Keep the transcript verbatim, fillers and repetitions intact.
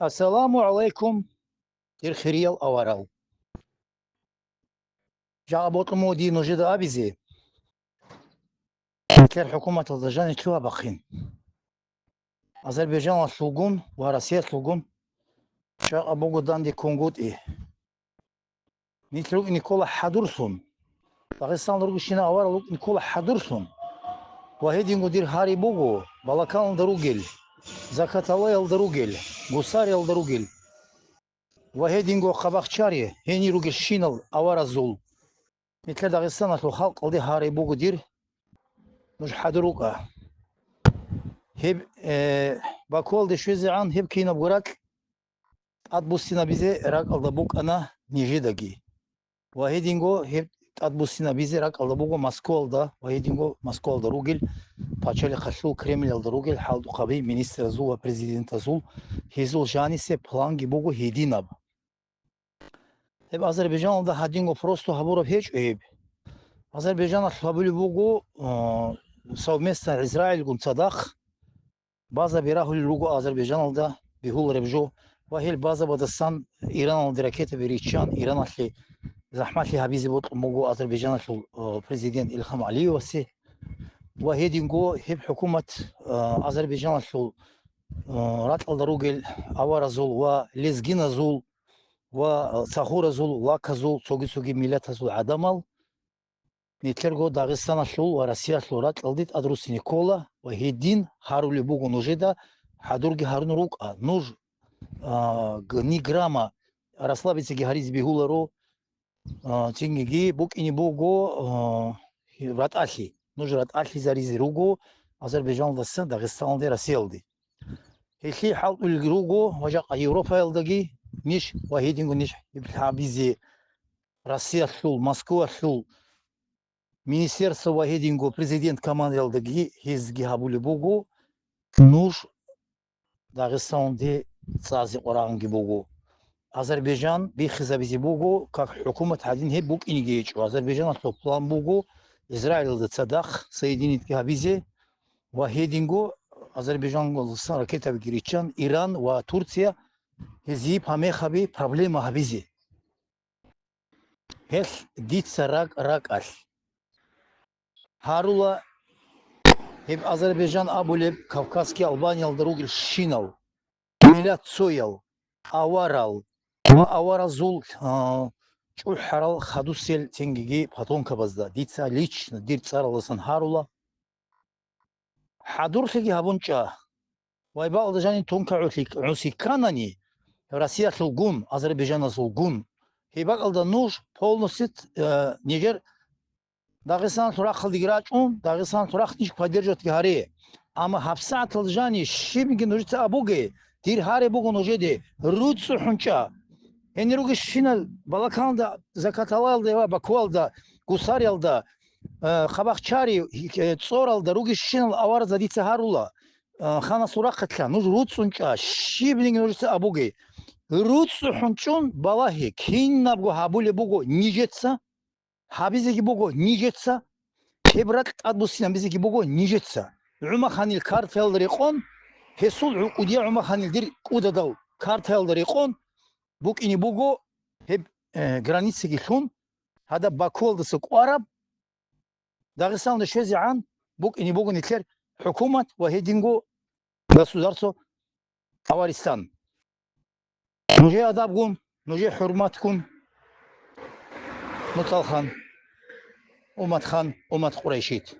Ассаламу гӀалайкум, дир хириял аварал. Жагъа бокьун буго дие нужеда абизе, нилъер хӀукуматалда жаниб лъугьа-бахъин. Азербайджаналъулгун ва Россиялъулгун жагъа буго данде ккунгутӀи. Нилъ рукӀине ккола хӀадурлъун. Дагъистаналда ругелщинал аварал рукӀине ккола хӀадурлъун. Ва гьединго дир гьари буго Балаканалда ругел, Закаталаялда ругел, Гусариялда ругел. Ва гьединго хъабахъ чари гьенир ругелщинал аваразул. Нилъер Дагъистаналъул халкъалде гьари буго дир, нуж хӀадур рукӀа. Гьеб, э, Бакуялде щвезегӀан гьеб кинабго ракь тӀадбуссинабизе ракӀалда букӀана нижедаги. Ва гьединго гьеб тӀадбуссинабизе ракӀалда буго Москвалда ва гьединго Москвалда ругел пачалихъалъул, Кремльалда ругел хӀалтӀухъаби, министразул ва президентазул, гьезул жанисе планги буго гьединаб. Гьеб Азербайджаналда гьадинго просто гьабураб гьечӀо гьеб. Азербайджаналъ гьабулеб буго, а, совместно Израильгун цадахъ базаби рагьулел руго Азербайджаналда бегьулареб жо, ва гьел базабаздасан Ираналде ракетаби риччан, Ираналъе захӀмалъи гьабизе бокьун буго Азербайджаналъул, а, президент Илхам Алиевасе. Ва гьединго гьеб хӀукумат, а, Азербайджаналъул, а, ракьалда ругел аваразул ва лезгиназул ва, а, цахуразул, лаказул, цоги-цоги миллатазул гӀадамал нилъерго Дагъистаналъул ва Россиялъул ракьалде тӀадруссине ккола ва гьедин гьарулеб буго нужеда, хӀадурги гьарун рукӀа. Нуж, а, г-, ни грамма расслабицаги гьаризе бегьуларо, а, цинги букӀине буго, а, ратӀалъи. Нуж ратӀалъизаризе руго Азербайджаналдасан Дагъистаналде, Россиялде. Гьелъие хӀалтӀулел руго ва жакъа Европаялдаги ниж ва гьединго ниж гьеб гьабизе Россиялъул, Москвалъул министерство ва гьединго президент командаялдаги гьезги гьабулеб буго, нуж Дагъистаналде цӀазе къваригӀунги буго. Азербайджан биххизабизе буго, как хӀукумат гьадин гьеб букӀинеги гьечӀо. Азербайджаналъул план буго Израилалда цадахъ соединитги гьабизе ва гьединго Азербайджаналдасан ракетабиги риччан, Иран ва Турция гьезие помехаби, проблема гьабизе. Гьелъ дица ракӀ-ракӀалъ гьарула гьеб Азербайджан абулеб Кавказский Албаниялда ругелщинал, миллат цоял, аварал ва аваразул, а, чӀухӀарал хадусел цинги потомкабазда, дица лично дир цӀаралдасан гьарула. ХӀадурлъиги гьабун чӀа. Вай, бакӀалда жаниб тонка гӀуси-, гӀуси кканани, Россиялъулгун, Азербайджаналъулгун, гьеб бакӀалда нуж полностью, э, нижер Дагъистаналъул рахъалдеги рачӀун, Дагъистаналъул рахъ ниж поддерживатьги гьаре. Амма гьабсагӀаталда жаниб щибниги нужеца абуге, дир гьари буго нужеде, руцӀцӀухӀун чӀа. Гьенир ругелщинал Балаканалда, Закаталаялда ва Бакуялда, Гусариялда, э, хъабахъ чари, э, ЦӀоралда ругелщинал аваразда дица гьарула, э, ханасул рахъалъа, нуж руцӀцӀун чӀа, щибниги нужеца абуге. РуцӀцӀухӀун чӀун балагье, кинабго гьабулеб буго нижеца, гьабизеги буго нижеца, гьеб ракь тӀадбуссинабизеги буго нижеца. ГӀумаханил картаялда рекъон, гьесул гӀу-, кӀудияв ГӀумаханил дир кӀудадал картаялда рекъон букӀине буго гьеб, э, границаги лъун, гьадаб Бакуялдаса кӀвараб, Дагъистаналде щвезегӀан букӀине буго нилъер хӀукумат ва гьединго государство Аваристан. Нужее адабгун, нужее хӀурматгун, Муталхан, Уматхан, Умат Къурайшит.